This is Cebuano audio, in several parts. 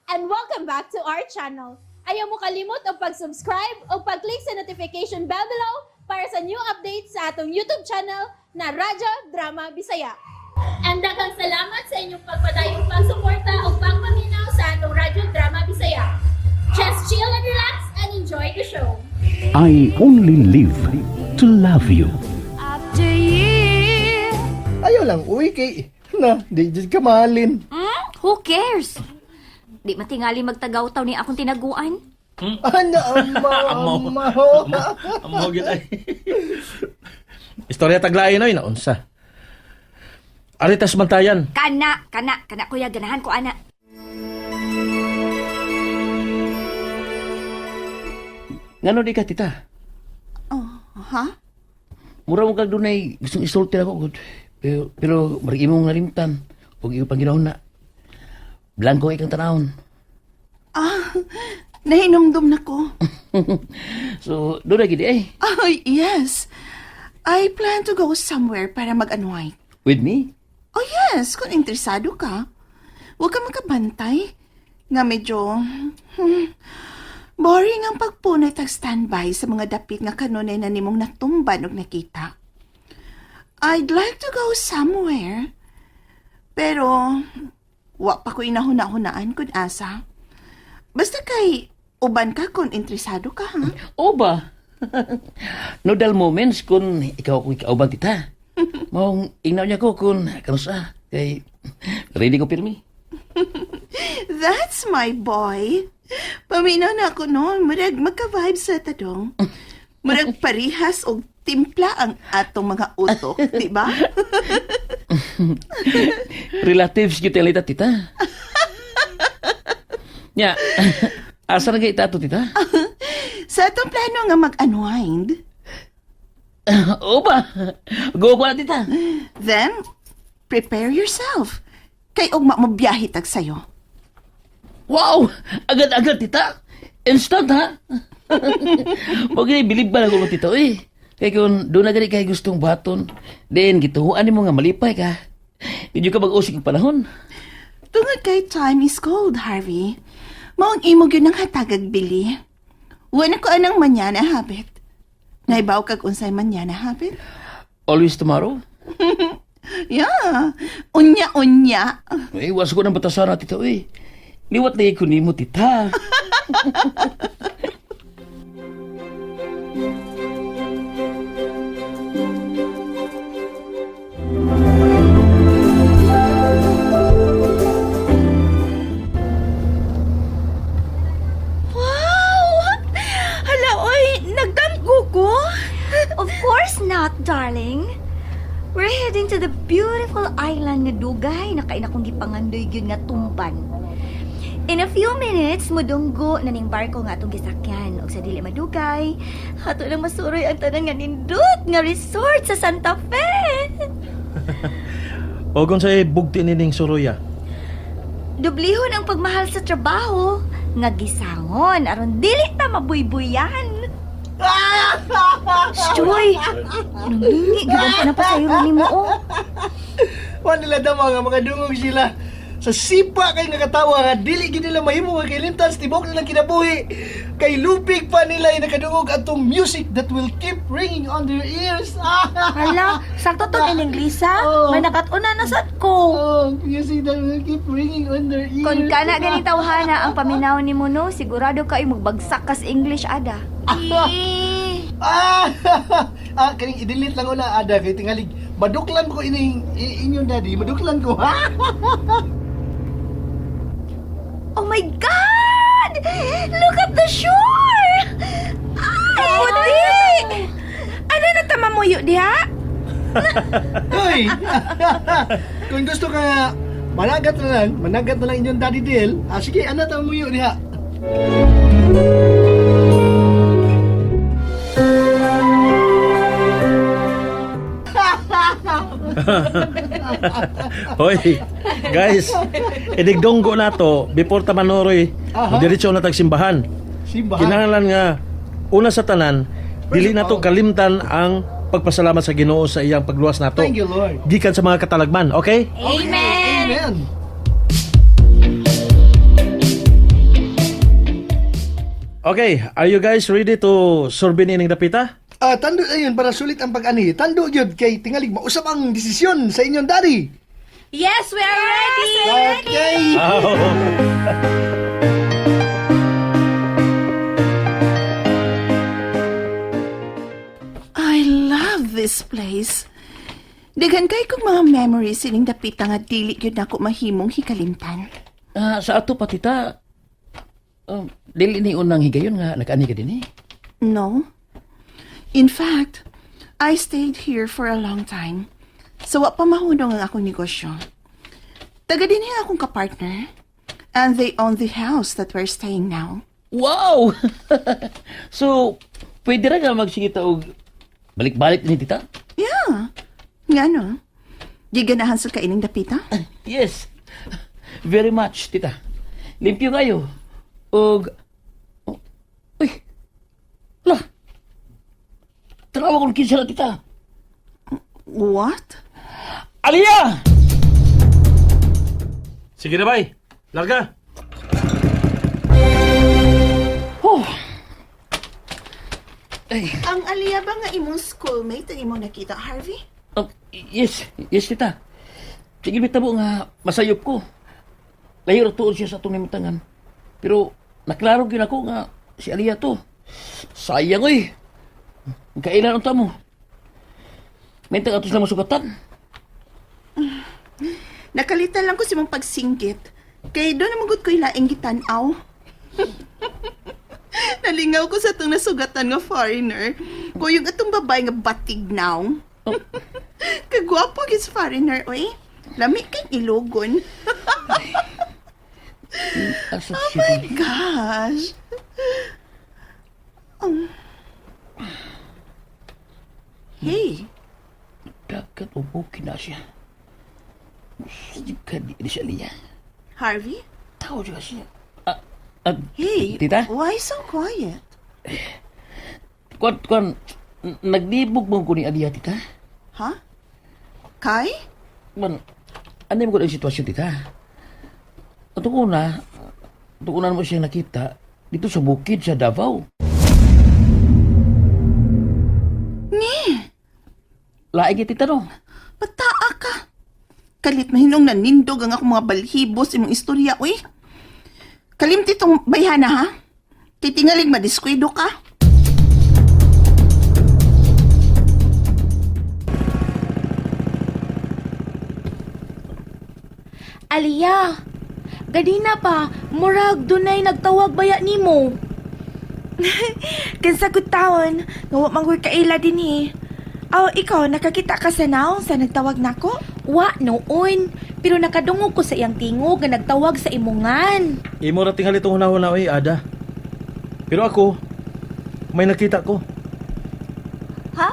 And welcome back to our channel. Ayaw mo kalimot og pag-subscribe o pag-click sa notification bell below para sa new updates sa atong YouTube channel na Radyo Drama Bisaya. And daghang salamat sa inyong pagpadayong pagsuporta o pagpaminaw sa atong Radyo Drama Bisaya. Just chill and relax and enjoy the show. I only live to love you. After year. Ayaw lang, uy, kay na, di jud ka mahalin. Who cares? Di matingali magtagaw-taw ni akong tinaguan. Ana, amaw, Amaw. amaw. Amo gyud ay. Istorya taglain oy naunsa. Aritas bantayan. Kana, kana, kana kuya, ganahan ko ana. Ngano di ka, tita? Oh, ha? Mura mo kag dunay gustong isulti ako gud. Pero marag imong nalimtan ug imong panginahon na. Blanco kay kang tanawon. Ah, nahinumdum na ko. So, doon na gid eh. Oh, yes. I plan to go somewhere para mag-unwind. With me? Oh, yes, kung interesado ka. Huwag ka makabantay. Nga medyo boring ang pagpunay tag standby sa mga dapit nga kanunay na nimong natumban og nakita. I'd like to go somewhere. Pero, wa pa ko inahuna-hunaan kung asa. Basta kay, uban ka kung interesado ka, ha? O ba? No dull moments kung ikaw akong ikauban, tita. Maong ingnaw niya ko kung kanusa. Kay ready ko pirmi. That's my boy. Paminaw na ako noon. Murag magka-vibe sa tadong. Murag parihas og timpla ang atong mga utok, di ba? Relatives gyud tayo, tita. Nya, asa na kay itato, tita? Sa atong plano nga mag-unwind, O ba? Go ko na, tita. Then prepare yourself. Kay ugma mo biyahe tag sayo. Wow! Agad-agad, tita! Instant, ha? Huwag na bilib ba na ko mo, tita, eh. Kaya kung doon na gani kay gustong baton, then gituhuan nimo nga malipay ka. Hindi ka mag-usig ang panahon. Tungod kay time is gold, Harvey. Maong imo gyud ang hatagag bili. Wala ko anang manyana habit. Naibaw kag unsay manyana habit? Always tomorrow. Yeah. Unya-unya. Eh, was ko ng batasana, tita, eh. Liwat na ko nimo, tita. Wow! Hala, oy, nagdamgo ko. Of course not, darling. We're heading to the beautiful island nga dugay na kain akong gipangandoy gyud nga tumban. In a few minutes, mudunggo na ning barko nga atong gisakyan. Og sa dili madugay, ato lang masuroy ang tanan nga nindot nga resort sa Santa Fe. Og unsay bugti nining suroya? Dublihon ang pagmahal sa trabaho nga gisangon aron dili ta mabuybuyan. Stoy! Nangingi gyud ang panapasayro nimo oh. Wa nila dama nga mga dungog sila. Sa sipa kay nga katawa nga dili gid nila mahimo nga kilimtan sa tibok nilang kinabuhi. Kay lupig pa nila ay nakadungog atong music that will keep ringing on their ears. Hala, sakto tong in English ha? Oo. May nakatuna na sad ko. Oh, music that will keep ringing on their ears. Kung kana ganing tawhana ang paminaw nimo no, sigurado kayo magbagsak kas English ada. Eh, Ah, ah, kaning i-delete lang una ada kay tingalig maduklan ko ining inyong daddy, maduklan ko. Oh my God! Look at the shore! Ay! Puti! Ano na tamamuyo diha? Hoy. Kung gusto ka nga, managat na lang inyong daddy deal. Ah, sige, ana ta muyo diha. Hoy, guys, idigdonggo na to before ta manuroy, diretso na tag simbahan. Simbahan. Kinahanglan nga una sa tanan, dili nato kalimtan ang pagpasalamat sa Ginoo sa iyang pagluwas nato. Thank you, Lord. Gikan sa mga katalagman, okay? Amen. Amen. Okay, are you guys ready to sorbin ining dapita? Ah, tando ayun para sulit ang pag-ani. Tando gyud kay tingalig mausap ang desisyon sa inyong daddy. Yes, we are ready! Okay. I love this place. Daghan kay kong mga memories sining dapita nga dili gyud nako mahimong hikalimtan. Ah, sa ato pa, tita, dili ni unang higayon nga nakaani ka din eh. No. In fact, I stayed here for a long time. So wa pa mahunong ang akong negosyo. Taga dinhi ang akong kapartner. And they own the house that we're staying now. Wow! So, pwede ra ka magsige og balik-balik ni tita? Yeah. Nga no? Giganahan sa kaining dapita? Yes. Very much, tita. Limpyo kayo. Og... Oh, uy! La! Tanawa kong kinsa na, tita. What? Aliyah! Sige na, bay. Larga. Oh! Ay, Ang Aliyah ba nga imong schoolmate ang imong nakita, Harvey? oh, yes, yes, tita. Sige, bitabo nga masayop ko. Layo ra tuod siya sa atong nimitangan. Pero naklaro gyud ako nga si Aliyah to. Sayang oy. Kailan unta mo? May ato sila masugatan. Nakalitan lang ko si mong pagsinggit. Kay doon naman gud ko'y laing gitan-aw. Nalingaw ko sa itong nasugatan nga foreigner. Kuyog atong babae nga batig now. Kagwapo gis foreigner, oy. Lami kay ilogon. Asa Oh siya? my gosh. Hey, Dagat o okay na siya. Sige ka di di siya Aliyah. Harvey? Tao siya siya. Ah, ah, Hey, Tita? why so quiet? Kwan, kwan, naglibog mo ko ni Aliyah, tita. Huh? Kai? Man, ano yung ang sitwasyon, tita? Atong una mo siya nakita dito sa bukid sa Davao. Ni, Laing ya, tita, no? pataa ka. Kalit mahinong nanindog ang akong mga balhibos imong istorya, uy. Kalimti tong bayhana, ha? Titingalig madiskwido ka. Aliyah, gadina pa, murag dunay nagtawag baya nimo. Kinsa gud taon, nga wa man ko'y kaila dinhi. Aw, ikaw, nakakita ka sa naong sa nagtawag nako? Wa noon, pero nakadungog ko sa iyang tingog nga nagtawag sa imongan. Imo ra tingali itong hunahuna, oy, Ada. Pero ako, may nakita ko. Ha?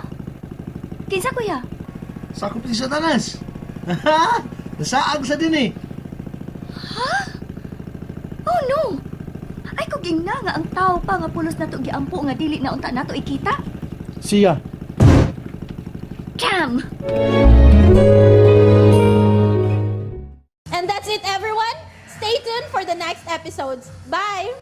Kinsa kuya? Sakop ni Satanas. Nasaag sa din eh. Oh no. Ay kuging na nga ang tao pa nga pulos nato giampo nga dili na unta nato ikita. Siya. Cam. And that's it, everyone. Stay tuned for the next episodes. Bye!